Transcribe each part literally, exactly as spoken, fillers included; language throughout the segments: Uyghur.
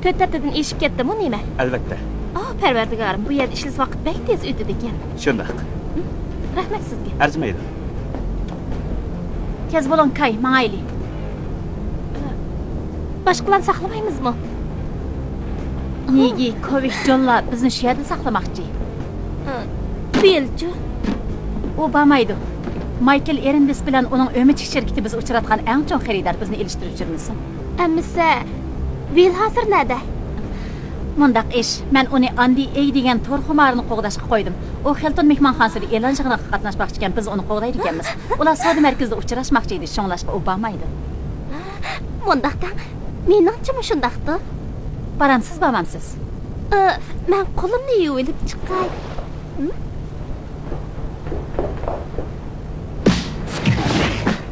تۆت ھەپتىدىن ئېشىپ كەتتىمۇ نېمە؟ ئەلۋەتتە. ئاھ، پەرۋەردىگارىم، بۇ يەردە ئىشلىسە ۋاقىت بەك تېز ئۆتىدىكەن. شۇنداق. رەھمەت سىزگە. ئەرزىمەيدۇ. تېز بولۇڭ، كاي، ماڭايلى. باشقىلارنى ساقلىمايمىزمۇ؟ نىگى، كوۋىك، جونلار بىزنى شۇ يەردە ساقلىماقچى. ھە، بىلچۇ؟ ئۇ بارمايدۇ. مايكل ئېرىندىس بىلەن ئۇنىڭ ئۆمۈچۈك شىركىتى بىز ئۇچراتقان ئەڭ چوڭ خېرىدار، بىزنى ئېلىشتۇرۇپ يۈرمىسۇن. ئەمىسە، ۋىل ھازىر نەدە؟ مۇنداق ئىش، مەن ئۇنى ئاندى ئېي دېگەن تور خۇمارىنى قوغداشقا قويدۇم. ئۇ خىلتون مېھمانخانىسىدا ئېلان يىغىنىغا قاتناشماقچىكەن، بىز ئۇنى قوغدايدىكەنمىز. ئۇلار سودا مەركىزىدە ئۇچراشماقچى ئىدى، شۇڭلاشقا ئۇ بارمايدۇ. مۇنداقتا، مېنىڭچىمۇ شۇنداقتۇ. بارامسىز، بارمامسىز؟ ئى، مەن قولۇمنى يۇيۇۋېلىپ چىقاي.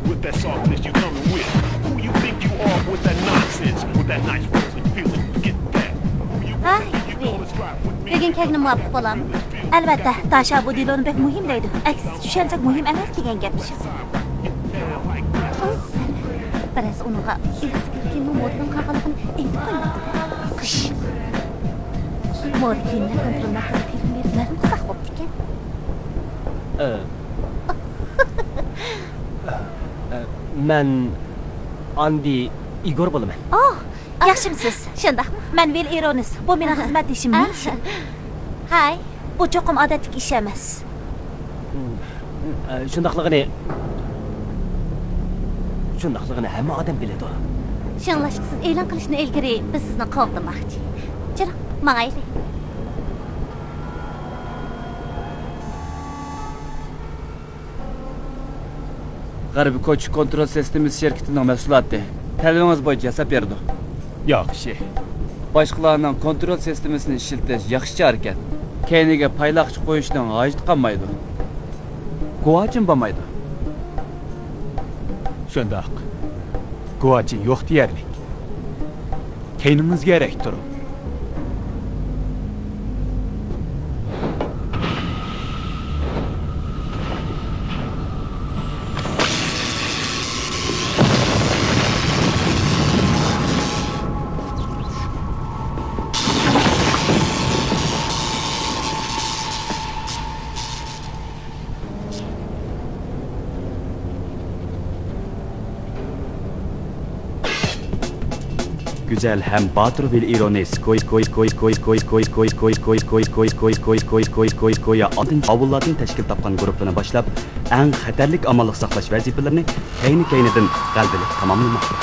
With that softness you coming with. Who you think you are with that nonsense? With that nice voice and feeling, get that. Who you think you gonna strive with me? بۈگۈن كەلگىنىم مۇۋاپىق بولامدۇ؟ ئەلۋەتتە، داشا بۇ دېلونى بەك مۇھىم دەيدۇ. ئەكسىچە چۈشەنسەك مۇھىم ئەمەس دېگەن گەپ. بىرەرسى ئۇنىڭغا ئېلىس كىيىمنىڭ مودىدىن قالغانلىقىنى ئېيتىپ قويماپتۇ. مودا كىيىملەر كونترول مەركىزىگە تېلېفون بېرىپ مەلۇم قىلساق بوپتىكەن. ئە، ئە، مەن ئاندى ئىگور بولىمەن. ئاھ، ياخشىمسىز؟ شۇنداقمۇ؟ مەن ۋىل ئىرونىس. بۇ مېنىڭ خىزمەتدىشىم. ئە، ھاي. بۇ چوقۇم ئادەتتىكى ئىش ئەمەس. ئە، شۇنداقلىقىنى، شۇنداقلىقىنى ھەممە ئادەم بىلىدۇ. شۇڭلاشقا سىز ئېلان قىلىشتىن ئىلگىرى بىز سىزنى قوغدىماقچى. جۈرۈڭ، ماڭايلى. غەربىي كوچا كونترول سىستېمىسى شىركىتىنىڭ مەھسۇلاتى. تەلىپىڭىز بويىچە ياساپ بېرىدۇ. ياخشى. باشقىلارنىڭ كونترول سىستېمىسىنى ئىشلىتىش ياخشى چارىكەن. كەينىگە پايلاقچى قويۇشنىڭ ھاجىتى قالمايدۇ. گۇۋاچىمۇ بولمايدۇ. شۇنداق. گۇۋاچىن يوق دېيەرلىك. كەينىڭىزگە ئەرك تۇرۇڭ. گۈزەل ھەم باتۇر ۋىل ئىرونىس كوي كوي كوي كوي كوي كوي كوي كوي كوي كوي كوي كوي كوي كوي كوي كوي كوي كويا ئالتىنچى ئاۋۇللاردىن تەشكىل تاپقان گۇرۇپپىنى باشلاپ، ئەڭ خەتەرلىك ئامانلىق ساقلاش ۋەزىپىلىرىنى كەينى-كەينىدىن غەلىبىلىك تاماملىماقتا.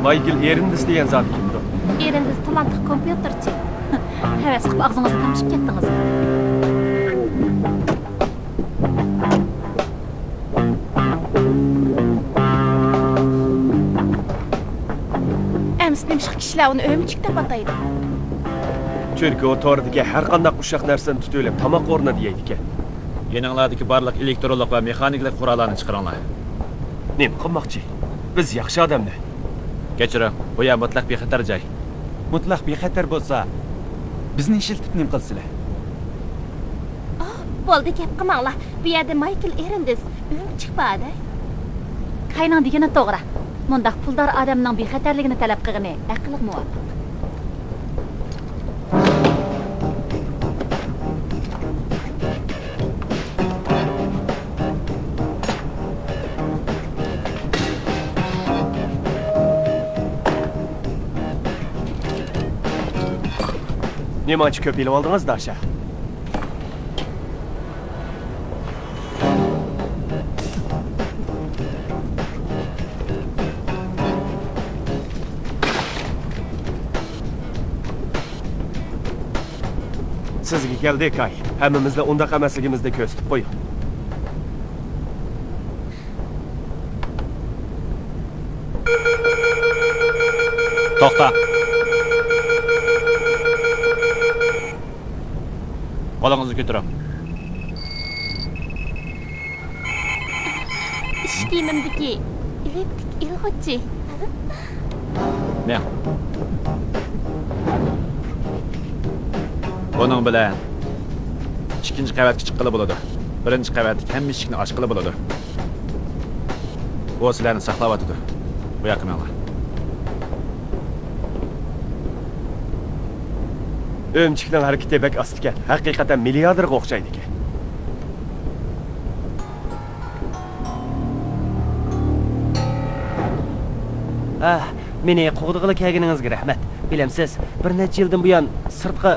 مايكل ئېرىندىس دېگەن زادى كىمدۇ؟ ئېرىندىس تالانتلىق كومپيۇتېرچى. ھەۋەس قىلىپ ئاغزىڭىزنى تامشىپ كەتتىڭىزمۇ؟ ئەمىسە نېمىشقا كىشىلەر ئۇنى ئۆمۈچۈك دەپ ئاتايدۇ؟ چۈنكى ئۇ توردىكى ھەر قانداق ئۇششاق نەرسىنى تۇتۇۋېلىپ تاماق ئورنىدا يەيدىكەن. يېنىڭلاردىكى بارلىق ئېلېكترونلۇق ۋە مېخانىكىلىق قوراللارنى چىقىرىڭلار. نېمە قىلماقچى؟ بىز ياخشى ئادەملەر. كەچۈرۈڭ، بۇ يەر مۇتلەق بىخەتەر جاي. مۇتلەق بىخەتەر بولسا، بىزنى ئىشلىتىپ نېمە قىلىسىلەر؟ ئاھ، بولدى، گەپ قىلماڭلار. بۇ يەردە مايكل ئېرىندىس، ئۆمۈچۈك بار-دە. كاينىڭ دېگىنى توغرا. مۇنداق پۇلدار ئادەمنىڭ بىخەتەرلىكىنى تەلەپ قىلغىنى ئەقىلگە مۇۋاپىق. نېمانچە كۆپ ئېلىۋالدىڭىز، داشا؟ سىزگە كەلدى، كاي. ھەممىمىزلا ئۇنداق ئەمەسلىكىمىزنى كۆرسىتىپ قويۇڭ. توختا. قولىڭىزنى كۆتۈرۈڭ. ئىش كىيىمىمدىكى ئېللىپتىك ئىلغۇچى. مېڭ. بۇنىڭ بىلەن ئىككىنچى قەۋەتكە چىققىلى بولىدۇ. بىرىنچى قەۋەتتىكى ھەممە ئىشىكنى ئاچقىلى بولىدۇ. ئۇ سىلەرنى ساقلاۋاتىدۇ. بۇ ياققا مېڭىڭلار. ئۆمۈچۈكنىڭ ھەرىكىتى بەك ئاستىكەن. ھەقىقەتەن مىلياردېرغا ئوخشايدىكەن. ئاھ، مېنى قوغدىغىلى كەلگىنىڭىزگە رەھمەت. بىلەمسىز، بىر نەچچە يىلدىن بۇيان سىرتقا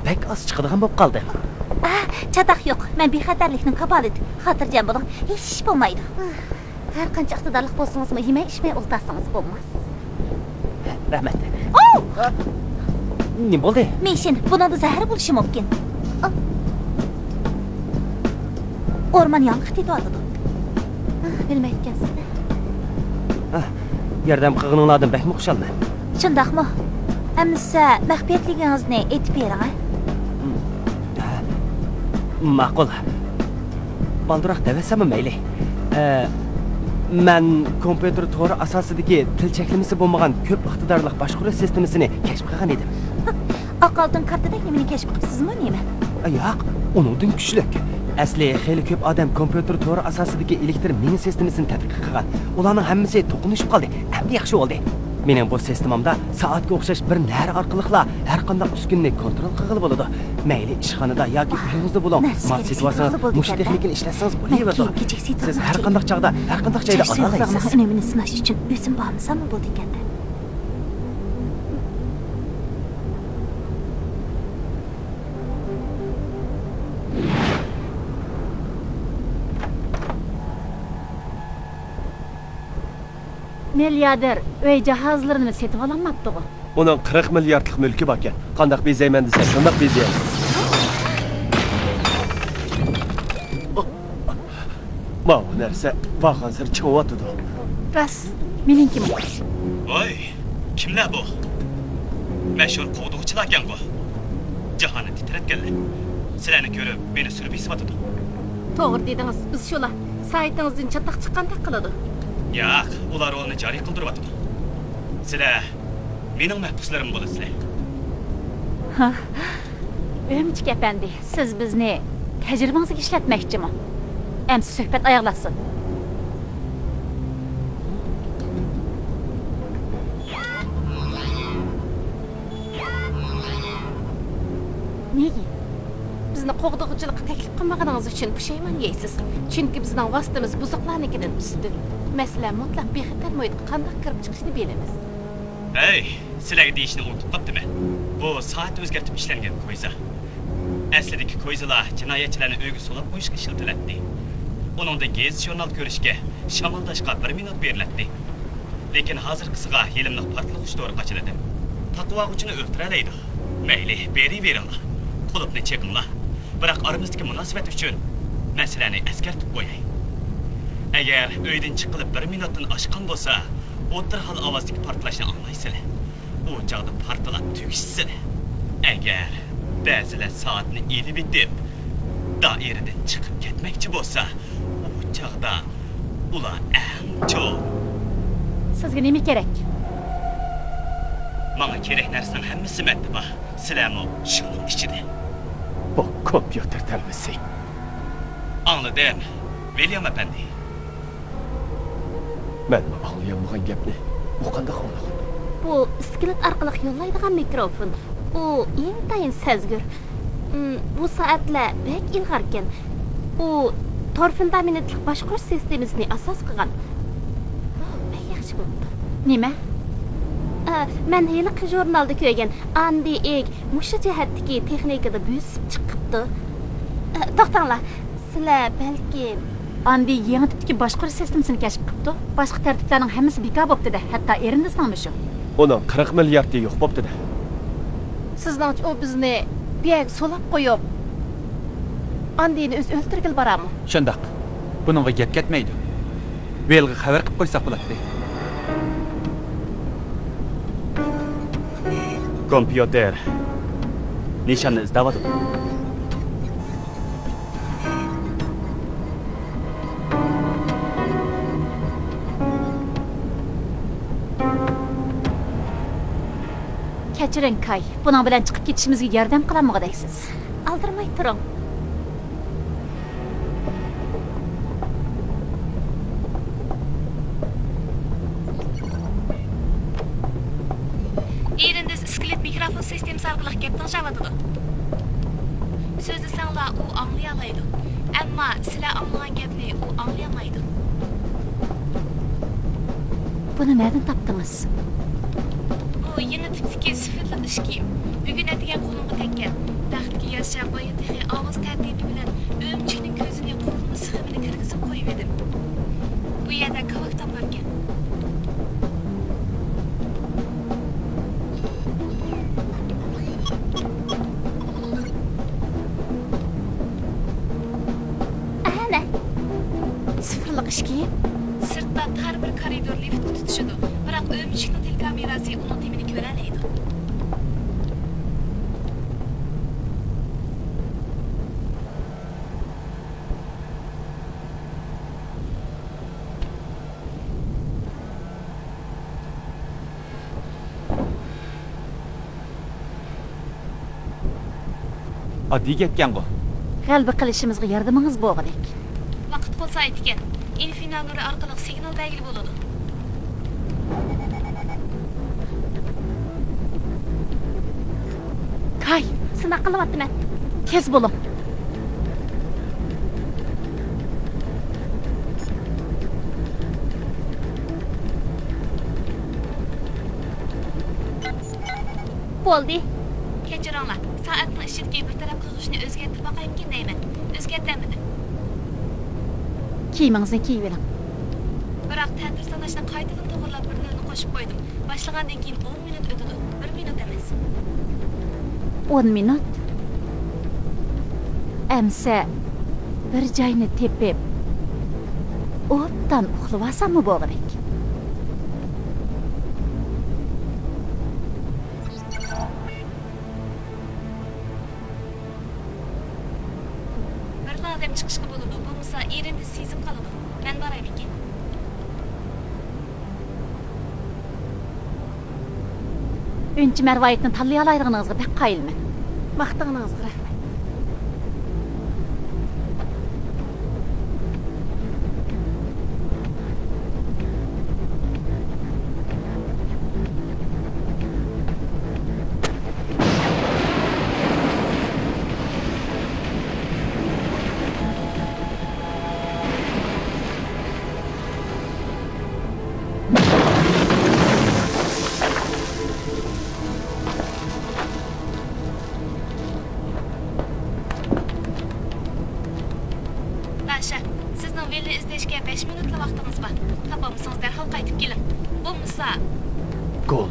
بەك ئاز چىقىدىغان بولۇپ قالدىم. ئاھ، چاتاق يوق. مەن بىخەتەرلىكنىڭ كاپالىتى. خاتىرجەم بولۇڭ، ھېچ ئىش بولمايدۇ. ھەر قانچە ئىقتىدارلىق بولسىڭىزمۇ، يېمەي ئىچمەي ئولتۇرسىڭىز بولماس. رەھمەت. ئاۋ! نېمە بولدى؟ مېشىن، بۇنىڭدا زەھەر بولۇشى مۇمكىن. ئاۋ! ئورمان ياڭىقى تېتىۋاتىدۇ. ئاھ، بىلمەيدىكەنسىز-دە. ئاھ، ياردەم قىلغىنىڭلاردىن بەكمۇ خۇشالمەن. شۇنداقمۇ؟ ئەمىسە مەخپىيەتلىكىڭىزنى ئېيتىپ بېرىڭە. ماقۇل. بالدۇرراق دەۋەتسەممۇ مەيلى. ئە، مەن كومپيۇتېر تورى ئاساسىدىكى تىل چەكلىمىسى بولمىغان كۆپ ئىقتىدارلىق باشقۇرۇش سىستېمىسىنى كەشىپ قىلغان ئىدىم. ئاق ئالتۇن كارتىدەك نېمىنى كەشىپ قىپسىزمۇ نېمە؟ ياق، ئۇنىڭدىن كۈچلۈك. ئەسلى خېلى كۆپ ئادەم كومپيۇتېر تورى ئاساسىدىكى ئېلېكتر مېڭە سىستېمىسىنى تەتقىق قىلغان. ئۇلارنىڭ ھەممىسى توقۇنۇشۇپ قالدى. ئەمدى ياخشى بولدى. مېنىڭ بۇ سىستېمامدا سائەتكە ئوخشاش بىر نەرە ئارقىلىقلا ھەر قانداق ئۈسكۈنىنى كونترول قىلغىلى بولىدۇ. مەيلى ئىشخانىدا ياكى ئۆيىڭىزدە بولۇڭ، ماس سېتىۋالسىڭىز، مۇشۇ تېخنىكىنى ئىشلەتسىڭىز بولۇۋېرىدۇ. سىز ھەر قانداق چاغدا، ھەر قانداق جايدا ئالالايسىز. ئۈنۈمىنى سىناش ئۈچۈن ئۆزۈم بارمىساممۇ بولىدىكەن-دە. مىلياردېر ئۆي جاھازلىرىنى سېتىۋالالماپتىغۇ؟ ئۇنىڭ قىرىق مىلياردلىق مۈلكى باركەن. قانداق بېزەيمەن دېسە، شۇنداق بېزىيەلەيمەن. ماۋۇ نەرسە بارغانسېرى چىڭىۋاتىدۇ. راست، مېنىڭكىمۇ. ۋاي، كىملەر بۇ؟ مەشھۇر قوغدىغۇچىلاركەنغۇ. جاھاننى تىترەتكەنلەر. سىلەرنى كۆرۈپ، مېنى سۈر بېسىۋاتىدۇ. توغرا دېدىڭىز، بىز شۇلار. سائىتىڭىزدىن چاتاق چىققاندەك قىلىدۇ. ياق، ئۇلار رولىنى جارى قىلدۇرۇۋاتىدۇ. سىلەر مېنىڭ مەھبۇسلىرىم بولىسىلەر. ھا، ئۆمۈچۈك ئەپەندى، سىز بىزنى تەجرىبىڭىزگە ئىشلەتمەكچىمۇ؟ ئەمسە سۆھبەت ئاياغلاشسۇن. نېگى؟ بىزنى قوغدىغۇچىلىققا تەكلىپ قىلمىغىنىڭىز ئۈچۈن پۇشايمان يەيسىز. چۈنكى بىزنىڭ ۋاسىتىمىز بۇزۇقلارنىڭكىدىن ئۈستۈن. مەسىلەن، مۇتلەق بىخەتەر مۇھىتقا قانداق كىرىپ چىقىشنى بىلىمىز. ھەي، سىلەرگە دېيىشنى ئۇنتۇپ قاپتىمەن. بۇ سائەت ئۆزگەرتىپ ئىشلەنگەن كويزا. ئەسلىدىكى كويزىلار جىنايەتچىلەرنى ئۆيگە سولاپ قويۇشقا ئىشلىتىلەتتى. ئۇنىڭدىن گېزىت-ژۇرنال كۆرۈشكە، شامالداشقا بىر مىنۇت بېرىلەتتى. لېكىن ھازىرقىسىغا يېلىملىق پارتلىغۇچ تورى قاچىلىدى. تاقىۋالغۇچىنى ئۆلتۈرەلەيدۇ. مەيلى، بېرىۋېرىڭلار. قۇلۇپنى چېقىڭلار. بىراق ئارىمىزدىكى مۇناسىۋەت ئۈچۈن مەسىلەنى ئەسكەرتىپ قوياي. ئەگەر ئۆيدىن چىققىلى بىر مىنۇتتىن ئاشقان بولسا، ئوتتۇرا ھال ئاۋازدىكى پارتلاشنى ئاڭلايسىلەر. ئۇ چاغدا پارتلاپ تۈگىشىسىلەر. ئەگەر بەزىلەر سائەتنى ئېلىۋېتىپ، دائىرىدىن چىقىپ كەتمەكچى بولسا، ئۇ چاغدا ئۇلار ئەڭ چوڭ. سىزگە نېمە كېرەك؟ ماڭا كېرەك نەرسىنىڭ ھەممىسى مەندە بار. سىلەرمۇ شۇنىڭ ئىچىدە. بۇ كومپيۇتېر تەلۋىسى. ئاڭلىدىم، ۋىليام ئەپەندى. مەنمۇ ئاڭلىيالمىغان گەپنى. بۇ قانداق ئاڭلىغان؟ بۇ ئىسكىلىت ئارقىلىق يوللايدىغان مىكروفون. ئۇ ئىنتايىن سەزگۈر. ئىم، بۇ سائەتلەر بەك ئىلغاركەن. ئۇ تور فۇندامېنتلىق باشقۇرۇش سىستېمىسىنى ئاساس قىلغان. بەك ياخشى بوپتۇ. نېمە؟ ئە، مەن ھېلىقى ژۇرنالدا كۆرگەن. ئاندى ئېگ مۇشۇ جەھەتتىكى تېخنىكىدا بۆسۈپ چىقىپتۇ. ئە، توختاڭلار، سىلەر بەلكىم. ئاندى يېڭى تىپتىكى باشقۇرۇش سىستېمىسىنى كەشىپ قىپتۇ. باشقا تەرتىپلەرنىڭ ھەممىسى بىكار بوپتۇ-دە، ھەتتا ئېرىندىسنىڭمۇ شۇ. ئۇنىڭ قىرىق مىلياردى يوق بوپتۇ-دە. سىزنىڭچە ئۇ بىزنى بۇ يەرگە سولاپ قويۇپ، ئاندىنى ئۆزى ئۆلتۈرگىلى بارامۇ؟ شۇنداق. بۇنىڭغا گەپ كەتمەيدۇ. ۋېلغا خەۋەر قىلىپ قويساق بولاتتى. كومپيۇتېر نىشاننى ئىزدەۋاتىدۇ. كەچۈرۈڭ، كاي. بۇنىڭ بىلەن چىقىپ كېتىشىمىزگە ياردەم قىلالمىغۇدەكسىز. ئالدىرىماي تۇرۇڭ. ئېرىندىس ئىسكىلېت مىكروفون سىستېمىسى ئارقىلىق گەپ تىڭشاۋاتىدۇ. سۆزلىسەڭلار ئۇ ئاڭلىيالايدۇ. ئەمما سىلەر ئاڭلىغان گەپنى ئۇ ئاڭلىيالمايدۇ. بۇنى نەدىن تاپتىڭىز؟ بۇ يېڭى تىپتىكى سىفىرلىق ئىش كىيىم. بۈگۈن ئەتىگەن قولۇمغا تەگكەن. بەختكە يارىشا بايا تېخى ئاۋاز تەرتىپى بىلەن ئۆمۈچۈكنىڭ كۆزىنى قۇرۇتما سىخىمىنى كىرگۈزۈپ قويۇۋىدىم. بۇ يەردە كاۋاك تاپاركەن. ئەنە. سىفىرلىق ئىش كىيىم. سىرتتا تار بىر كارىدور لىفتقا تۇتىشىدۇ، بىراق ئۆمۈچۈكنىڭ تېلېكامېراسى ئۇنىڭ تېمىنى كۆرەلەيدۇ. ئاددىي گەپكەنغۇ. غەلىبە قىلىشىمىزغا ياردىمىڭىز بولغۇدەك. ۋاقىت بولسا ئېيتىكەن، ئىنفىنا نۇرى ئارقىلىق سىگنال بەرگىلى بولىدۇ. كاي، سىناق قىلىۋاتىمەن. تېز بولۇڭ. بولدى. كەچۈرۈڭلار، سائەتنىڭ ئىچىدىكى بىر تەرەپ قىلغۇچنى ئۆزگەرتىپ باقايمىكىن دەيمەن. ئۆزگەرتەلمىدىم. كىيىمىڭىزنى كىيىۋېلىڭ. بىراق تەتۈر ساناشنى قايتىدىن توغرىلاپ بىر نۆلنى قوشۇپ قويدۇم. باشلىغاندىن كېيىن ئون مىنۇت ئۆتىدۇ. بىر مىنۇت ئەمەس. ئون مىنۇت؟ ئەمسە بىر جاينى تېپىپ، ئوبدان ئۇخلىۋالساممۇ بولغۇدەك. بىرلا ئادەم چىقىشقا بولىدۇ، بولمىسا ئېرىندىس سېزىپ قالىدۇ. مەن بارايمىكىن؟ ئۈنچە مەرۋايىتنى تاللىيالايدىغىنىڭىزغا بەك قايىلمەن. ماختىغىنىڭىزغا رەھمەت. باشا، سىزنىڭ ۋىلنى ئىزدەشكە بەش مىنۇتلا ۋاقتىڭىز بار. تاپالمىسىڭىز، دەرھال قايتىپ كېلىڭ. بولمىسا، گول.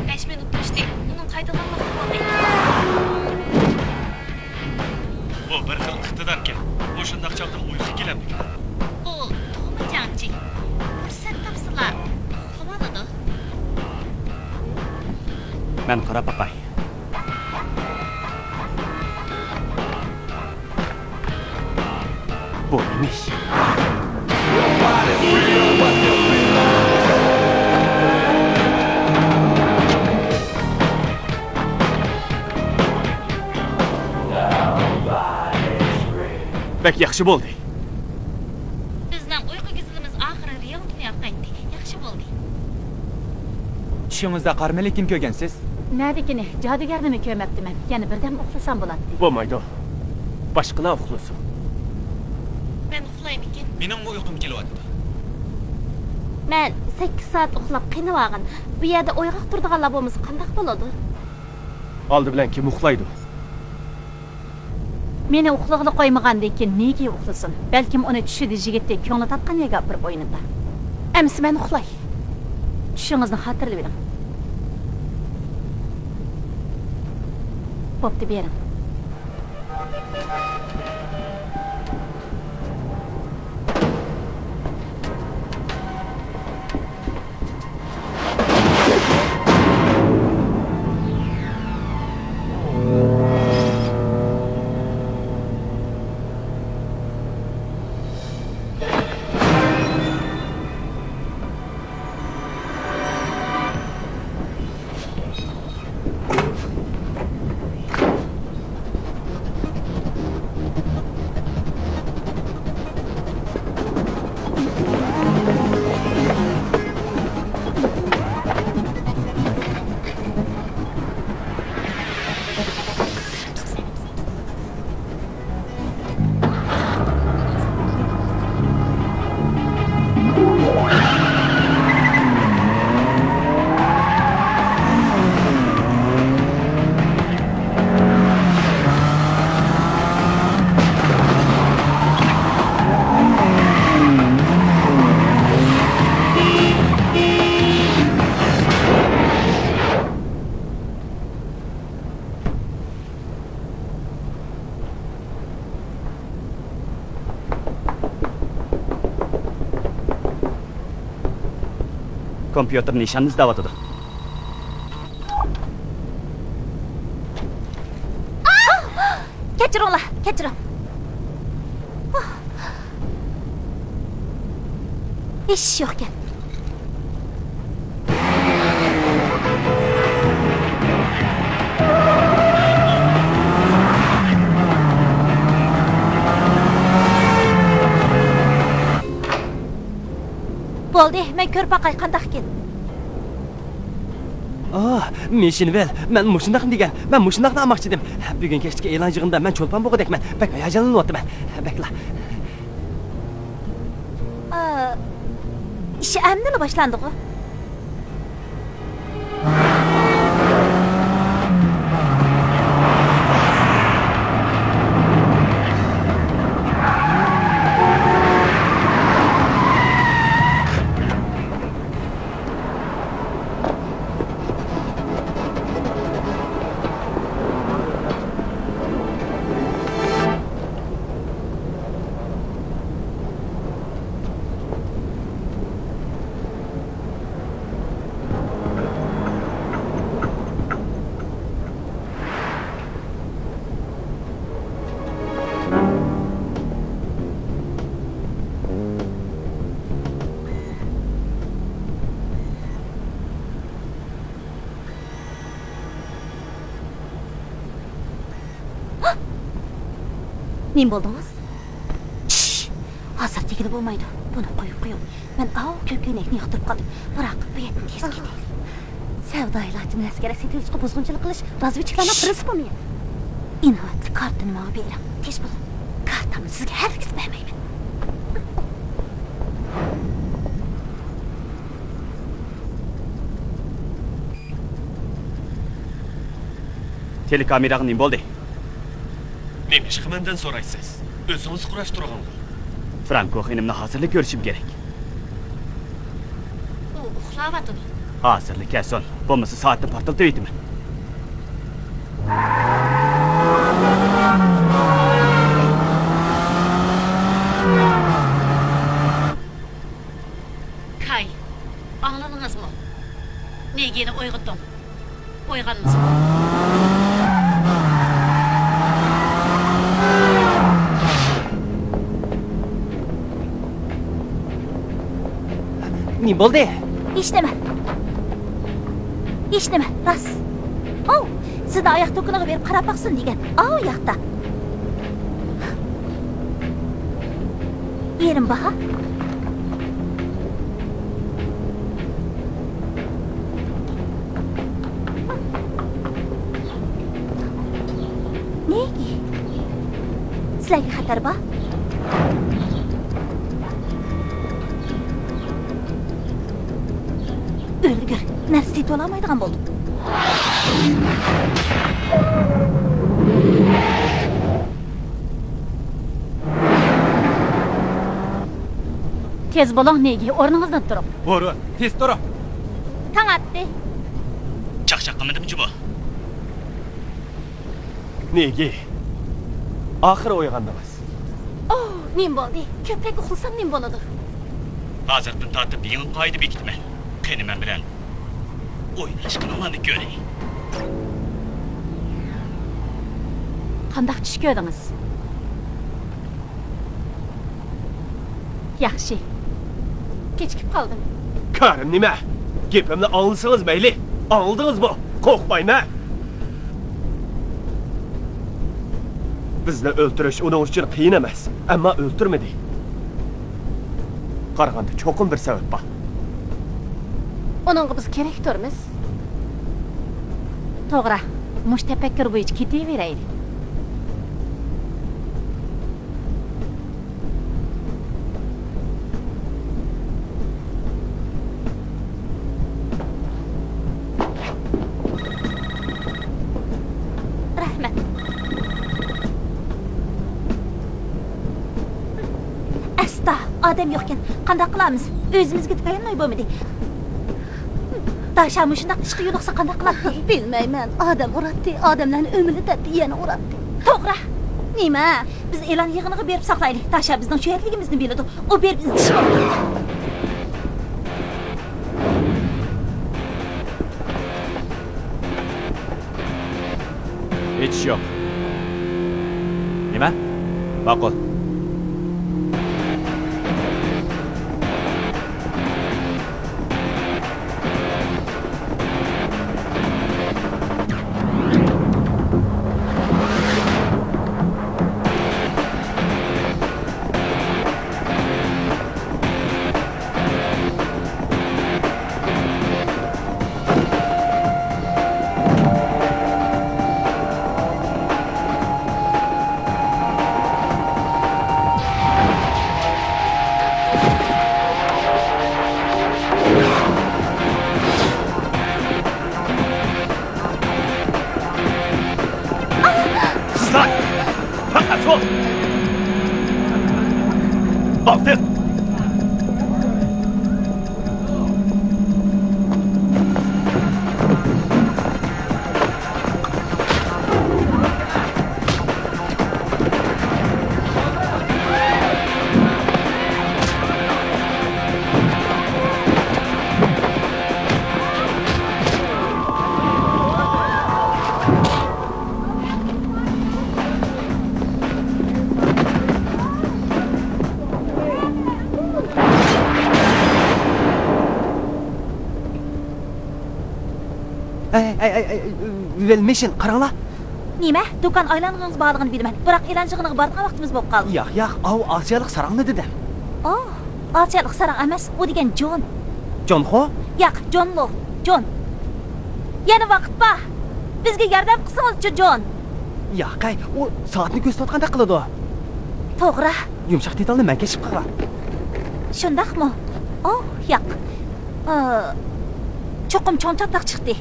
بەش مىنۇت ئۆتتى. ئۇنىڭ قايتىدىغان ۋاقتى بولدى. بۇ بىر خىل ئىقتىداركەن. ئۇ شۇنداق چاغدا ئۇيقۇ كېلەمدىكەن. ئۇ تۇغما جەڭچى. پۇرسەت تاپسىلا، تۇغۇۋالىدۇ. مەن قاراپ باقاي. بۇ نېمە ئىش؟ بەك ياخشى بولدى. بىزنىڭ ئۇيقۇ گۈزىلىمىز ئاخىرى رېئاللىقنى ياقايتتى. ياخشى بولدى. چۈشىڭىزدە قارا مەلىكىنى كۆرگەنسىز؟ نەدىكىنى؟ جادۇگەرنىمۇ كۆرمەپتىمەن. يەنە بىردەم ئۇخلىسام بولاتتى. بولمايدۇ. باشقىلار ئۇخلىسۇن. مەن ئۇخلايمىكىن؟ مېنىڭمۇ ئۇيقۇم كېلىۋاتىدۇ. مەن سەككىز سائەت ئۇخلاپ قېنىۋالغىن. بۇ يەردە ئويغاق تۇرىدىغانلار بولمىسا قانداق بولىدۇ؟ ئالدى بىلەن كىم ئۇخلايدۇ؟ مېنى ئۇخلىغىلى قويمىغاندىن كېيىن نېگى ئۇخلىسۇن؟ بەلكىم ئۇنى چۈشىدە جىگىتى كۆڭلى تارتقان يەرگە ئاپىرىپ ئوينىتار. ئەمىسە مەن ئۇخلاي. چۈشىڭىزنى خاتىرىلىۋېلىڭ. بوپتۇ، بېرىڭ. كومپيۇتېر نىشاننى ئىزدەۋاتىدۇ. كەچۈرۈڭلار، كەچۈرۈڭ. ھېچ ئىش يوقكەن. بولدى، مەن كۆرۈپ باقاي قانداقكىن. ئاھ، مىشىنۋىل، مەن مۇشۇنداقنى دېگەن، مەن مۇشۇنداقنى ئالماقچى ئىدىم. بۈگۈن كەچلىكى ئېلان يىغىنىدا مەن چولپان بولغۇدەكمەن. بەك ھاياجانلىنىۋاتىمەن. بەكلا. ئا، ئىش ئەمدىلا باشلاندىغۇ؟ نېمە بولدىڭىز؟ شش! ھازىر دېگىلى بولمايدۇ. بۇنى قويۇپ قويۇڭ. مەن ئاۋۇ كۆكەينەكنى ياقتۇرۇپ قالدىم. بىراق، بۇ يەردىن تېز كېتەيلى. سەۋدا ئىلاجىنى ئەسكەرگە سېتىۋېلىشقا بۇزغۇنچىلىق قىلىش رازۋېدچىكلارنىڭ پىرىنسىپىمۇ يوق. ئىناۋەتلىك كارتىنى ماڭا بېرىڭ. تېز بولۇڭ. كارتامنى سىزگە ھەرگىز بەرمەيمەن. تېلېكامېراغا نېمە بولدى؟ نېمىشقا مەندىن سورايسىز؟ ئۆزىڭىز قۇراشتۇرغانغۇ. فرانكو خېنىمنى ھازىرلا كۆرۈشۈم كېرەك. ئۇ ئۇخلاۋاتىدۇ. ھازىرلا كەلسۇن، بولمىسا سائەتنى پارتلىتىۋېتىمەن. كاي، ئاڭلىدىڭىزمۇ؟ نېگىنى ئويغىتىڭ. ئويغانمىسۇن. نېمە بولدى؟ ھېچنېمە. ھېچنېمە، راست. ئاۋۇ، سىزنى ئاياق دۇكىنىغا بېرىپ قاراپ باقسۇن دېگەن. ئاۋۇ ياقتا. يېرىم باھا. نېگى؟ سىلەرگە خەتەر بار؟ ئۆلگۈر، نەرسە سېتىۋالالمايدىغان بولدۇم. تېز بولۇڭ، نېگى، ئورنىڭىزدىن تۇرۇڭ. ۋورۇن، تېز تۇرۇڭ. تاڭ ئاتتى. چاقچاق قىلمىدىم جۇمۇ. نېگى، ئاخىرى ئويغاندىڭىز. ئوھ، نېمە بولدى؟ كۆپرەك ئۇخلىسام نېمە بولىدۇ؟ ھازىردىن تارتىپ يېڭى قائىدە بېكىتىمەن. قېنى، مەن بىلەن ئويناشقىنىڭلارنى كۆرەي. قانداق چۈش كۆردىڭىز؟ ياخشى. كېچىكىپ قالدىم. كارىم نېمە؟ گېپىمنى ئاڭلىسىڭىز مەيلى. ئاڭلىدىڭىزمۇ؟ قورقمايمەن. بىزنى ئۆلتۈرۈش ئۇنىڭ ئۈچۈن قىيىن ئەمەس. ئەمما ئۆلتۈرمىدى. قارىغاندا چوقۇم بىر سەۋەب بار. ئۇنىڭغا بىز كېرەك تۇرمىز. توغرا، مۇشۇ تەپەككۇر بويىچە كېتىۋېرەيلى. رەھمەت. ئەستا، ئادەم يوقكەن. قانداق قىلارمىز؟ ئۆزىمىزگە تايانماي بولمىدى. داشا مۇشۇنداق ئىشقا يولۇقسا قانداق قىلاتتى؟ بىلمەيمەن. ئادەم ئۇراتتى، ئادەملەرنى ئۆمىلىتەتتى، يەنە ئۇراتتى. توغرا. نېمە؟ بىز ئېلان يىغىنىغا بېرىپ ساقلايلى. داشا بىزنىڭ شۇ يەرلىكىمىزنى بىلىدۇ. ئۇ بېرىپ ئىزدىشى مۇمكىن. ھېچ يوق. نېمە؟ ماقۇل. قىزلار! پەقەت سول! ئالدىن! ئەي، ئەي، ئەي، ئەي، ۋېل مېشىن، قاراڭلار! نېمە؟ دۇكان ئايلانغىنىڭىز بارلىقىنى بىلىمەن، بىراق ئېلان يىغىنىغا بارىدىغان ۋاقتىمىز بولۇپ قالدى. ياق، ياق، ئاۋۇ ئاسىيالىق ساراڭنى دېدىم. ئوھ، ئاسىيالىق ساراڭ ئەمەس، ئۇ دېگەن جون. جونخو؟ ياق، جونلۇ، جون. يەنە ۋاقىت بار. بىزگە ياردەم قىلسىڭىزچۇ، جون؟ ياقەي، ئۇ سائەتنى كۆرسىتىۋاتقاندەك قىلىدۇ. توغرا. يۇمشاق دېتالنى مەن كەشىپ قىلغان. شۇنداقمۇ؟ ئوھ، ياق. ئا، چوقۇم چوڭ چاتاق چىقتى.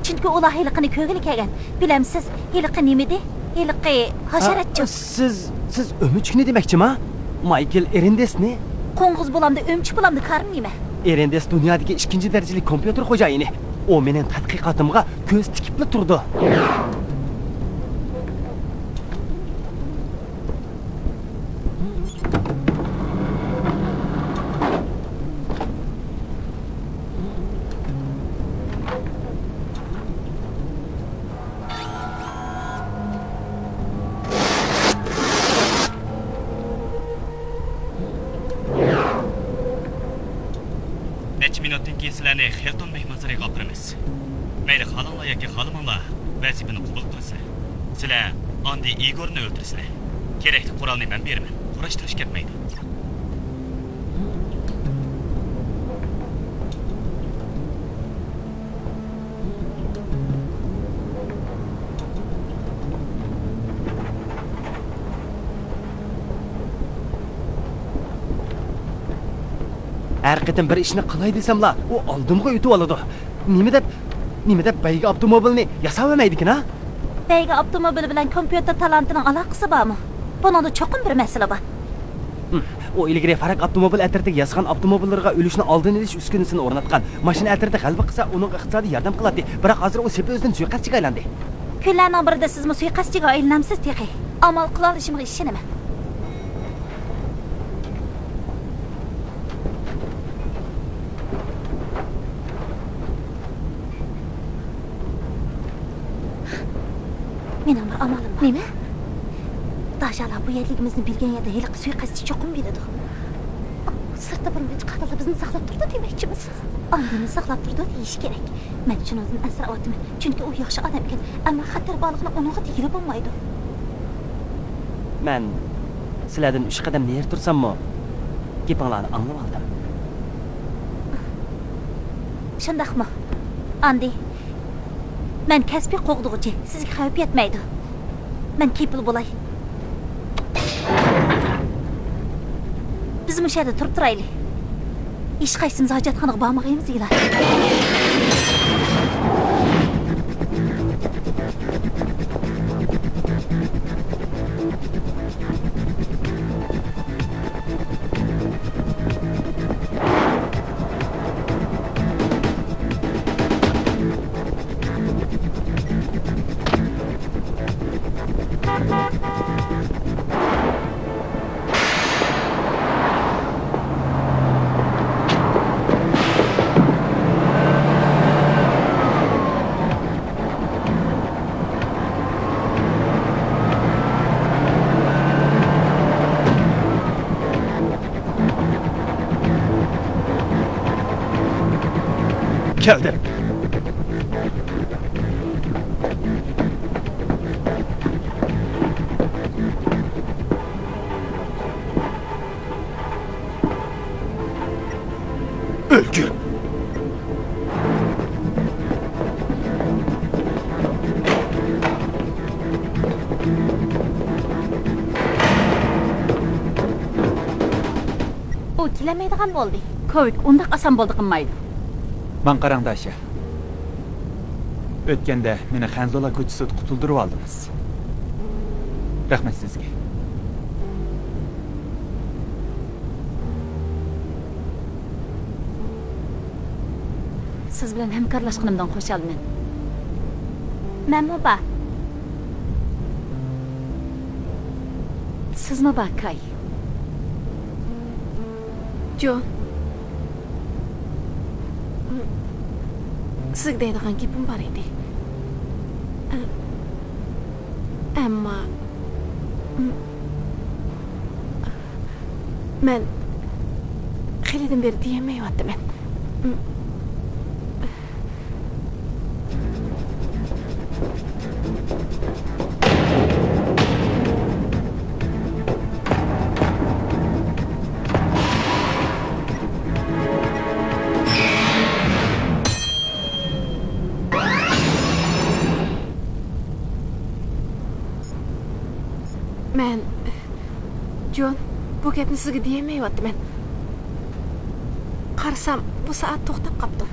چۈنكى ئۇلار ھېلىقىنى كۆرگىلى كەلگەن. بىلەمسىز، ھېلىقى نېمىدى؟ ھېلىقى ھاشاراتچۇ. ئا، سىز، سىز ئۆمۈچۈكنى دېمەكچىما؟ مايكل ئېرېندېسنى؟ قوڭغۇز بولامدۇ، ئۆمۈچۈك بولامدۇ، كارىم نېمە؟ ئېرېندېس دۇنيادىكى ئىككىنچى دەرىجىلىك كومپيۇتېر خوجايىنى. ئۇ مېنىڭ تەتقىقاتىمغا كۆز تىكىپلا تۇرىدۇ. نەچچە مىنۇتتىن كېيىن سىلەرنى خىلتون مېھمانسارىيىغا ئاپىرىمىز. مەيلى خالاڭلار ياكى خالىماڭلار ۋەزىپىنى قوبۇل قىلىسىلەر. سىلەر ئاندى ئىگورنى ئۆلتۈرىسىلەر. كېرەكلىك قورالنى مەن بېرىمەن. قۇراشتۇرۇش كەتمەيدۇ. ھەر قېتىم بىر ئىشنى قىلاي دېسەملا، ئۇ ئالدىمغا ئۆتۈۋالىدۇ. نېمە دەپ، نېمە دەپ بەيگە ئاپتوموبىلىنى ياساۋەرمەيدىكىن ھە؟ بەيگە ئاپتوموبىلى بىلەن كومپيۇتېر تالانتىنىڭ ئالاقىسى بارمۇ؟ بۇنىڭدا چوقۇم بىر مەسىلە بار. ھىم، ئۇ ئىلگىرى فاراك ئاپتوموبىل ئەترىتىگە ياسىغان ئاپتوموبىللىرىغا ئۆلۈشنى ئالدىنى ئېلىش ئۈسكۈنىسىنى ئورناتقان. ماشىنا ئەترىتى غەلىبە قىلسا، ئۇنىڭغا ئىقتىسادىي ياردەم قىلاتتى. بىراق ھازىر ئۇ سېپى ئۆزىدىن سۇيىقەستچىگە ئايلاندى. كۈنلەرنىڭ بىرىدە سىزمۇ سۇيىقەستچىگە ئايلىنامسىز تېخى؟ ئامال قىلالىشىمغا ئىشىنىمەن. مېنىڭ بىر ئامالىم بار. نېمە؟ داژالار بۇ يەرلىكىمىزنى بىلگەن يەردە ھېلىقى سۇيىقەستچى چوقۇم بىلىدۇ. سىرتتا بىر مۇنچە قاتىللار بىزنى ساقلاپ تۇرىدۇ دېمەكچىمىسىز؟ ئاندىنى ساقلاپ تۇرىدۇ دېيىش كېرەك. مەن شۇنىڭدىن ئەنسىرەۋاتىمەن، چۈنكى ئۇ ياخشى ئادەمكەن، ئەمما خەتەر بارلىقىنى ئۇنىڭغا دېگىلى بولمايدۇ. مەن سىلەردىن ئۈچ قەدەم نېرى تۇرساممۇ، گېپىڭلارنى ئاڭلىۋالدىم. شۇنداقمۇ؟ ئاندى مەن كەسپىي قوغدىغۇچى، سىزگە خەۋپ يەتمەيدۇ. مەن كېپىل بولاي. بىز مۇشۇ يەردە تۇرۇپ تۇرايلى. ھېچقايسىمىز ھاجەتخانىغا بارمىغايمىز، ئىلاھىم. كەلدىم. ئۆلگۈر! ئۇ كېلەلمەيدىغان بولدى. كوۋىك ئۇنداق ئاسان بولدى قىلمايدۇ. ماڭا قاراڭ، داشا. ئۆتكەندە مېنى خەنزۇلار كوچىسىدا قۇتۇلدۇرۇۋالدىڭىز. رەھمەت سىزگە. سىز بىلەن ھەمكارلاشقىنىمدىن خۇشالمەن. مەنمۇ بار. سىزمۇ بار، كاي. جون. سىزگە دەيدىغان گېپىم بار ئىدى. ئەمما، مەن خېلىدىن بېرى دېيەلمەيۋاتىمەن. مەن، جون، بۇ گەپنى سىزگە دېيەلمەيۋاتىمەن. قارىسام، بۇ سائەت توختاپ قاپتۇ.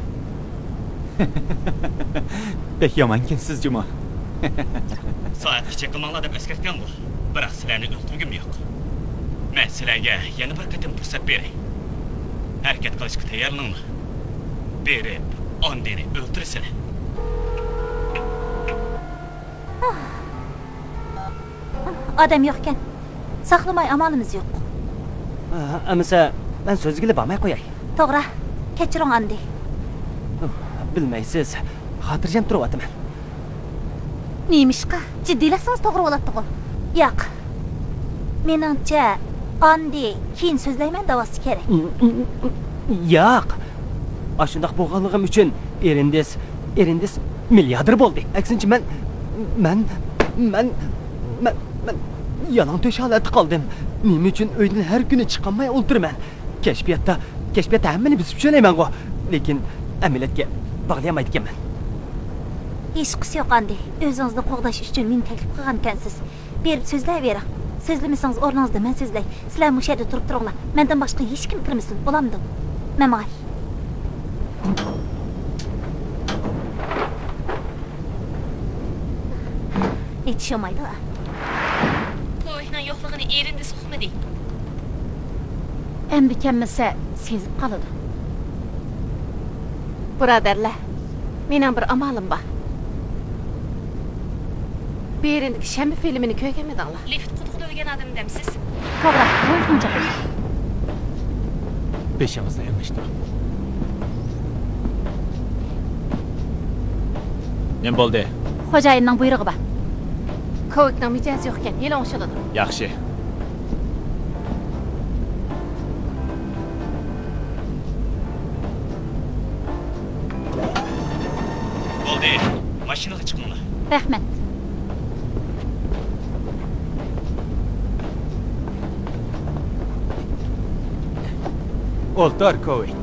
بەك يامانكەنسىز جۇمۇ. سائەتكە چېقىلماڭلار دەپ ئەسكەرتكەنغۇ. بىراق سىلەرنى ئۆلتۈرگۈم يوق. مەن سىلەرگە يەنە بىر قېتىم پۇرسەت بېرەي. ھەرىكەت قىلىشقا تەييارلىنىڭلار. بېرىپ، ئاندىنى ئۆلتۈرىسىلەر. ئادەم يوقكەن. ساقلىماي ئامالىمىز يوق. ئەمىسە، مەن سۆزلىگىلى بارماي قوياي. توغرا. كەچۈرۈڭ ئاندى. بىلمەيسىز. خاتىرجەم تۇرۇۋاتىمەن. نېمىشقا؟ جىددىيلەشسىڭىز توغرا بولاتتىغۇ. ياق. مېنىڭچە، ئاندى كېيىن سۆزلەيمەن دەۋاتسا كېرەك. ياق. ئاشۇنداق بولغانلىقىم ئۈچۈن ئېرىندىس، ئېرىندىس مىلياردېر بولدى. ئەكسىنچە مەن، مەن، مەن، مەن، مەن يالاڭ تۆش ھالەتتە قالدىم. نېمە ئۈچۈن ئۆيدىن ھەر كۈنى چىقالماي ئولتۇرىمەن؟ كەشپىياتتا، كەشپىياتتا ھەممىنى بۈزۈپ چۈشۈرەيمەنغۇ. لېكىن ئەمەلىيەتكە باغلىيالمايدىكەنمەن. ھېچقىسى يوق ئاندى. ئۆزىڭىزنى قوغداش ئۈچۈن مېنى تەكلىپ قىلغانىكەنسىز. بېرىپ سۆزلەۋېرىڭ. سۆزلىمىسىڭىز ئورنىڭىزدا مەن سۆزلەي. سىلەر مۇشۇ يەردە تۇرۇپ تۇرۇڭلار. مەندىن باشقا ھېچكىم كىرمىسۇن، بولامدۇ؟ مەن ماڭاي. ھېچ ئىش بولمايدۇ. كوۋېكنىڭ يوقلۇقىنى ئېرىندىس ئۇقمىدى. ئەمدى كەممىسە سېزىپ قالىدۇ. بۇرادەرلەر، مېنىڭ بىر ئامالىم بار. بېرىندىكى شەنبە فىلىمىنى كۆرگەنمىدىڭلار؟ لىفت قۇدۇقىدا ئۆلگەن ئادەم دەمسىز؟ توغرا، بۇ ئىشنىڭ چاقىرىقى. بېشىڭىزنى ئېڭىشتۇرۇڭ. نېمە بولدى؟ خوجايىننىڭ بۇيرۇقى بار. كوۋىكنىڭ مىجەزى يوقكەن، ھېلى ئوڭشىلىدۇ. ياخشى. بولدى، ماشىنىغا چىقىڭلار. رەھمەت. ئولتۇر، كوۋىك.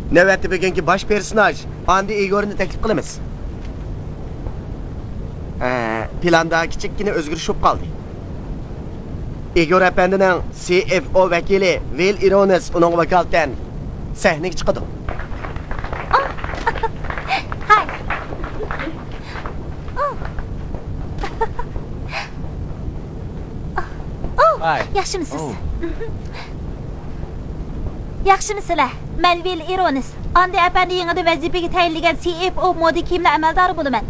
نۆۋەتتە بۈگۈنكى باش پېرسوناژ ئاندى ئىگورنى تەكلىپ قىلىمىز. ئە، پىلاندا كىچىككىنە ئۆزگىرىش بولۇپ قالدى. ئىگور ئەپەندىنىڭ سى ئېف ئو ۋەكىلى ۋىل ئىرونس ئۇنىڭغا ۋاكالىتەن سەھنىگە چىقىدۇ. ھاي. ئوھ. ئوھ، ھاي. ياخشىمۇسىز؟ ئوھ. ياخشىمۇسىلەر؟ مەن ۋىل ئىرونس. ئاندى ئەپەندى يېڭىدىن ۋەزىپىگە تەيىنلىگەن سى ئېف ئو مودا كىيىملەر ئەمەلدارى بولىمەن.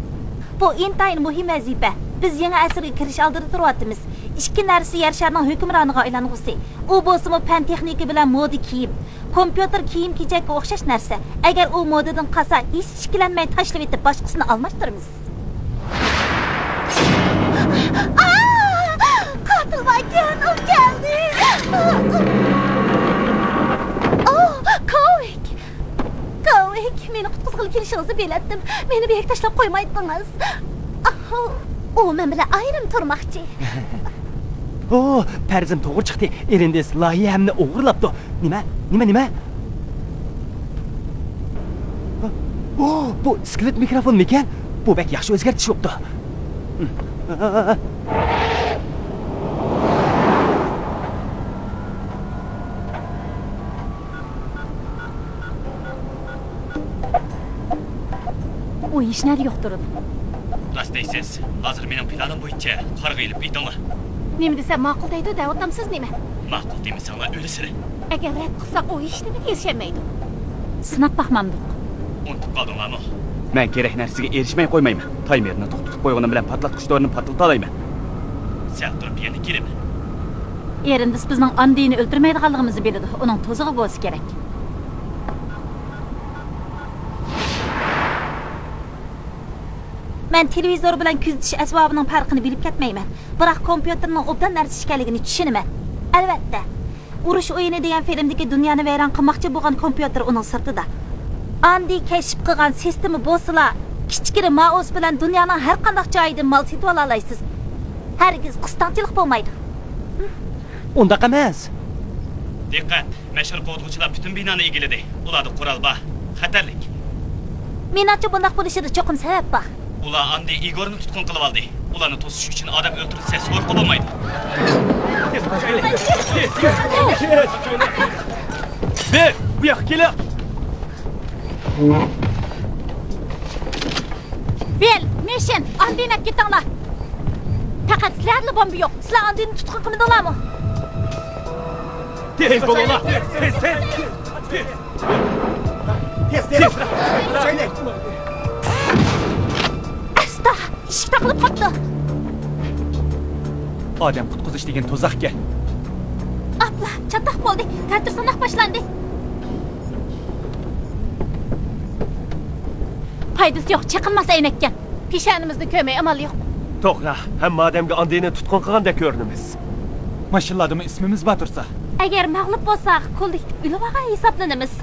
بۇ ئىنتايىن مۇھىم ۋەزىپە. بىز يېڭى ئەسىرگە كىرىش ئالدىدا تۇرۇۋاتىمىز. ئىككى نەرسە يەر شارىنىڭ ھۆكۈمرانىغا ئايلانغۇسى. ئۇ بولسىمۇ پەن تېخنىكا بىلەن مودا كىيىم. كومپيۇتېر كىيىم-كېچەككە ئوخشاش نەرسە. ئەگەر ئۇ مودىدىن قالسا، ھېچ ئىككىلەنمەي تاشلىۋېتىپ، باشقىسىنى ئالماشتۇرىمىز. ئا! قاتىل باركەن، ئۇ كەلدى. ئو، كوۋىك! كوۋىك، مېنى قۇتقۇزغىلى كېلىشىڭىزنى بىلەتتىم. مېنى بىر يەرگە تاشلاپ قويمايتتىڭىز. ئاھ، ئۇ مەن بىلەن ئايرىم تۇرماقچى. ئو، پەرىزىم توغرا چىقتى. ئېرىندىس لايىھەمنى ئوغرىلاپتۇ. نېمە؟ نېمە، نېمە؟ ئو، بۇ ئىسكىلىت مىكروفونمىكەن؟ بۇ بەك ياخشى ئۆزگەرتىش بوپتۇ. ئۇ ھېچنەدە يوق تۇرىدۇ. راست دەيسىز. ھازىر مېنىڭ پىلانىم بويىچە قارغا ئېلىپ ئېيتىڭلار. نېمە دېسە ماقۇل دەيدۇ دەۋاتامسىز نېمە؟ ماقۇل دېمىسەڭلار ئۆلىسىلەر. ئەگەر رەت قىلساق، ئۇ ھېچنېمىگە ئېرىشەلمەيدۇ. سىناپ باقمامدۇق؟ ئۇنتۇپ قالدىڭلارمۇ؟ مەن كېرەك نەرسىگە ئېرىشمەي قويمايمەن. تايمېرنى توختىتىپ قويغىنىم بىلەن پارتلاتقۇچ تورىنى پارتلىتالايمەن. سەل تۇرۇپ يەنە كېلىمەن. ئېرىندىس بىزنىڭ ئاندىنى ئۆلتۈرمەيدىغانلىقىمىزنى بىلىدۇ. ئۇنىڭ توزۇغى بولسا كېرەك. مەن تېلېۋىزور بىلەن كۆزىتىش ئەسۋابىنىڭ پەرقىنى بىلىپ كەتمەيمەن، بىراق كومپيۇتېرنىڭ ئوبدان نەرسە ئىكەنلىكىنى چۈشىنىمەن. ئەلۋەتتە، ئۇرۇش ئويۇنى دېگەن فىلىمدىكى دۇنيانى ۋەيران قىلماقچى بولغان كومپيۇتېر ئۇنىڭ سىرتىدا. ئاندى كەشىپ قىلغان سىستېما بولسىلا، كىچىككىنە مائۇس بىلەن دۇنيانىڭ ھەر قانداق جايىدىن مال سېتىۋالالايسىز. ھەرگىز قىستاڭچىلىق بولمايدۇ. ئۇنداق ئەمەس. دىققەت! مەشئەل قوغدىغۇچىلار پۈتۈن بىنانى ئىگىلىدى. ئۇلاردا قورال بار. خەتەرلىك. مېنىڭچە، بۇنداق بولۇشىدا چوقۇم سەۋەب بار. ئۇلار ئاندى ئىگورنى تۇتقۇن قىلىۋالدى. ئۇلارنى توسۇش ئۈچۈن ئادەم ئۆلتۈرۈلسە، سورىقى بولمايدۇ. بىر، بۇ ياققا كېلىڭ. بىل، مىشېل، ئاندىنى ئەپ كېتىڭلار. پەقەت سىلەردىلا بومبا يوق. سىلەر ئاندىنى تۇتقۇن قىلمىدىڭلارمۇ؟ تېز بولۇڭلار! تېز، تېز! تېز! تېز، تېز! ئەستا! ئىشىك تاقىلىپ قاپتۇ. ئادەم قۇتقۇزۇش دېگەن تۇزاقكەن. ئاپلا، چاتاق بولدى. تەتۈر ساناق باشلاندى. پايدىسى يوق، چېقىلماس ئەينەككەن. پېشانىمىزنى كۆرمەي ئامال يوق. توغرا، ھەممە ئادەمگە ئاندىنى تۇتقۇن قىلغاندەك كۆرۈنىمىز. ماشىنىلاردىمۇ ئىسمىمىز بار تۇرسا. ئەگەر مەغلۇپ بولساق، كوللېكتىپ ئۆلۈۋالغان ھېسابلىنىمىز.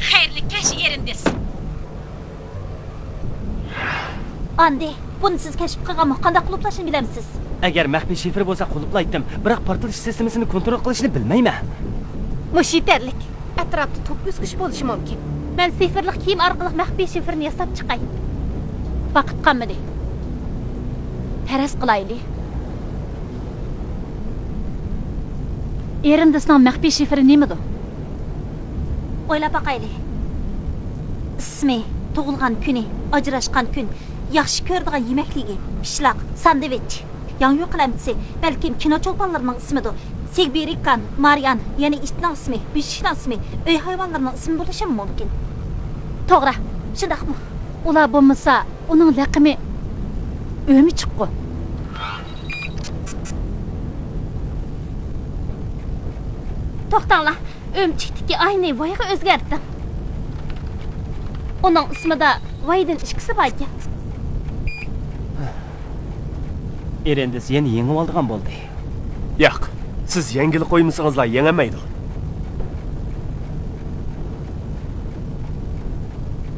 خەيرلىك كەچ، ئېرىندىس. ئاندى، بۇنى سىز كەشىپ قىلغانمۇ؟ قانداق قۇلۇپلاشنى بىلەمسىز؟ ئەگەر مەخپىي شىفىر بولسا قۇلۇپلايتتىم، بىراق پارتلىتىش سىستېمىسىنى كونترول قىلىشنى بىلمەيمەن. مۇشۇ يېتەرلىك. ئەتراپتا توك ئۈزگۈچ بولۇشى مۇمكىن. مەن سىفىرلىق كىيىم ئارقىلىق مەخپىي شىفىرنى ياساپ چىقاي. ۋاقىت قالمىدى. پەرەز قىلايلى. ئېرىندىسنىڭ مەخپىي شىفىرى نېمىدۇ؟ ئويلاپ باقايلى. ئىسمى، تۇغۇلغان كۈنى، ئاجراشقان كۈن، ياخشى كۆرىدىغان يېمەكلىكى، پىشلاق، ساندۋىچ، ياڭيۇ قەلەمچىسى، بەلكىم كىنو چولپانلىرىنىڭ ئىسمىدۇ. سىگبېرگان، مارىيان، يەنى ئىتنىڭ ئىسمى، بېشىشنىڭ ئىسمى، ئۆي ھايۋانلىرىنىڭ ئىسمى بولۇشىمۇ مۇمكىن. توغرا، شۇنداقمۇ؟ ئۇلار بولمىسا، ئۇنىڭ لەقىمى ئۆمۈچۈكقۇ. توختاڭلار، ئۆمۈچۈكتىكى ئاينى ۋايغا ئۆزگەرتىڭ. ئۇنىڭ ئىسمىدا ۋايدىن ئىككىسى باركەن. ئېرىندىس يەنە يېڭىۋالىدىغان بولدى. ياق، سىز يەڭگىلى قويمىسىڭىزلا يېڭەلمەيدۇ.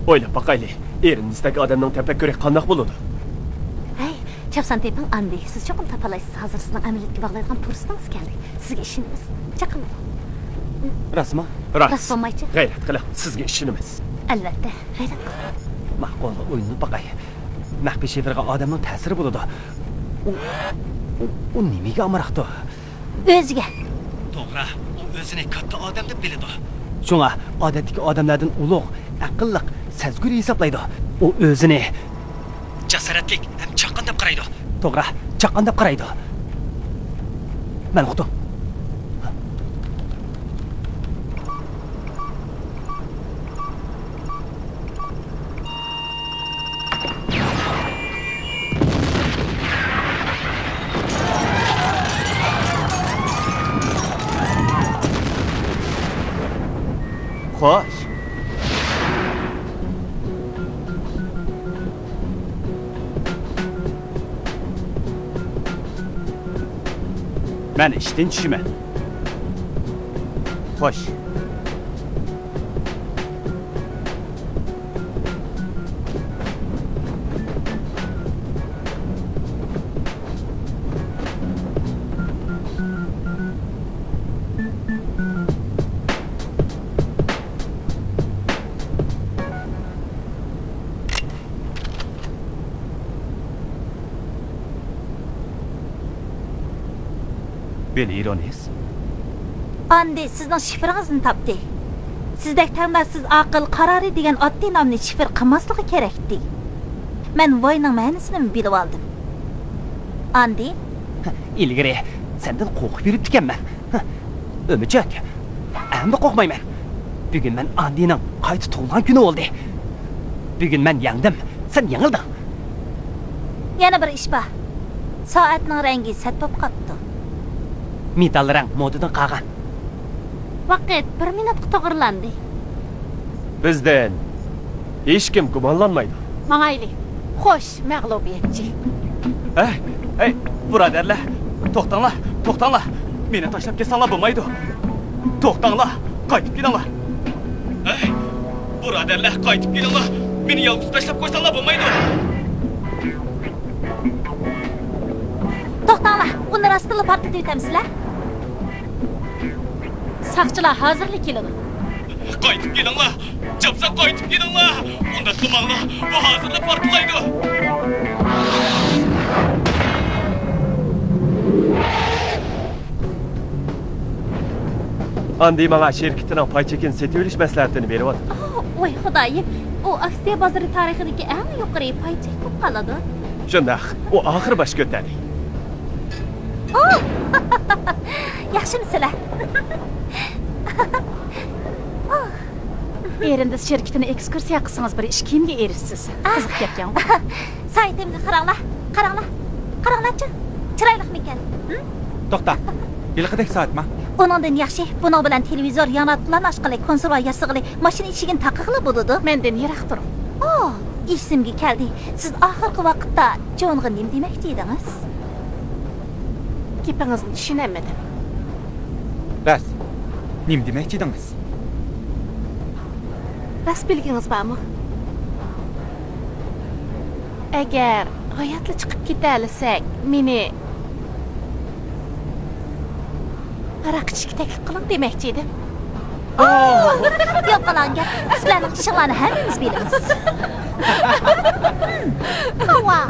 ئويلاپ باقايلى، ئېرىندىستەك ئادەمنىڭ تەپەككۇرى قانداق بولىدۇ؟ ھەي، چاپسان تېپىڭ ئاندى، سىز چوقۇم تاپالايسىز. ھازىر سىزنىڭ ئەمەلىيەتكە باغلايدىغان پۇرسىتىڭىز كەلدى. سىزگە ئىشىنىمىز. چاقىرىڭ. راستمۇ؟ راست. راست بولمايچۇ؟ غەيرەت قىلىڭ، سىزگە ئىشىنىمىز. ئەلۋەتتە، غەيرەت قىلىڭ. ماقۇل، ئويلىنىپ باقاي. مەخپىي شىفىرغا ئادەمنىڭ تەسىرى بولىدۇ. ئۇ، ئۇ، ئۇ نېمىگە ئامراقتۇ؟ ئۆزىگە. توغرا، ئۇ ئۆزىنى كاتتا ئادەم دەپ بىلىدۇ. شۇڭا ئادەتتىكى ئادەملەردىن ئۇلۇغ، ئەقىللىق، سەزگۈر ھېسابلايدۇ. ئۇ ئۆزىنى جاسارەتلىك ھەم چاققان دەپ قارايدۇ. توغرا، چاققان دەپ قارايدۇ. مەن ئۇقتۇم. خوش. مەن ئىشتىن چۈشىمەن. خوش. بىل ئىرونىس. ئاندى سىزنىڭ شىفىرىڭىزنى تاپتى. سىزدەك تەڭداشسىز ئاقىل قارارى دېگەن ئاددىي نامنى شىفىر قىلماسلىقى كېرەكتى. مەن ۋاينىڭ مەنىسىنىمۇ بىلىۋالدىم. ئاندى؟ ئىلگىرى سەندىن قورقۇپ يۈرۈپتىكەنمەن. ئۆمۈچۈك، ئەمدى قورقمايمەن. بۈگۈن مەن ئاندىنىڭ قايتا تۇغۇلغان كۈنى بولدى. بۈگۈن مەن يەڭدىم، سەن يېڭىلدىڭ. يەنە بىر ئىش بار. سائەتنىڭ رەڭگى سەت بولۇپ قاپتۇ. مېتال رەڭ مودىدىن قالغان. ۋاقىت بىر مىنۇتقا توغرىلاندى. بىزدىن ھېچكىم گۇمانلانمايدۇ. ماڭايلى. خوش، مەغلۇبىيەتچى. ھەي، ھەي، بۇرادەرلەر، توختاڭلار، توختاڭلار. مېنى تاشلاپ كەتسەڭلار بولمايدۇ. توختاڭلار، قايتىپ كېلىڭلار. ھەي، بۇرادەرلەر، قايتىپ كېلىڭلار. مېنى يالغۇز تاشلاپ قويساڭلار بولمايدۇ. توختاڭلار، ئۇنى راستتىنلا پارتلىتىۋېتەمسىلەر؟ ساقچىلار ھازىرلا كېلىدۇ. قايتىپ كېلىڭلار! چاپسان قايتىپ كېلىڭلار! ئۇنداق قىلماڭلار، بۇ ھازىرلا پارتلايدۇ! ئاندى ماڭا شىركىتىنىڭ پاي چېكىنى سېتىۋېلىش مەسلىھەتىنى بېرىۋاتىدۇ. ئوي خۇدايىم، ئۇ ئاكسىيە بازىرى تارىخىدىكى ئەڭ يۇقىرى پاي چېك بولۇپ قالىدۇ. شۇنداق، ئۇ ئاخىر باش كۆتەرەي. ئوھ! ياخشىمۇسىلەر؟ ئوھ! ئېرىندىز شىركىتىنى ئېكسكۇرسىيە قىلسىڭىز بىر ئىش كىيىمگە ئېرىشىسىز. قىزىق گەپكەنغۇ. سائىتىمگە قاراڭلار، قاراڭلار، قاراڭلارچۇ. چىرايلىقمىكەن؟ ھىم؟ توختا، ھېلىقىدەك سائەتما؟ ئۇنىڭدىن ياخشى، بۇنىڭ بىلەن تېلېۋىزور، ياڭراتقۇلارنى ئاچقىلى، كونسېرۋا ياسىغىلى، ماشىنا ئىشىكىنى تاقىغىلى بولىدۇ. مەندىن يىراق تۇرۇڭ. ئوھ، ئېسىمگە كەلدى. سىز ئاخىرقى ۋاقىتتا جونغا نېمە دېمەكچى ئىدىڭىز؟ گېپىڭىزنى چۈشىنەلمىدىم. راست. نېمە دېمەكچى ئىدىڭىز؟ راست بىلگىڭىز بارمۇ؟ ئەگەر ھاياتلا چىقىپ كېتەلىسەك، مېنى ھاراق ئىچىشكە تەكلىپ قىلىڭ دېمەكچى ئىدىم. يوق، قالاڭ گەپ. سىلەرنىڭ ئىشىڭلارنى ھەممىمىز بىلىمىز. ھاۋا.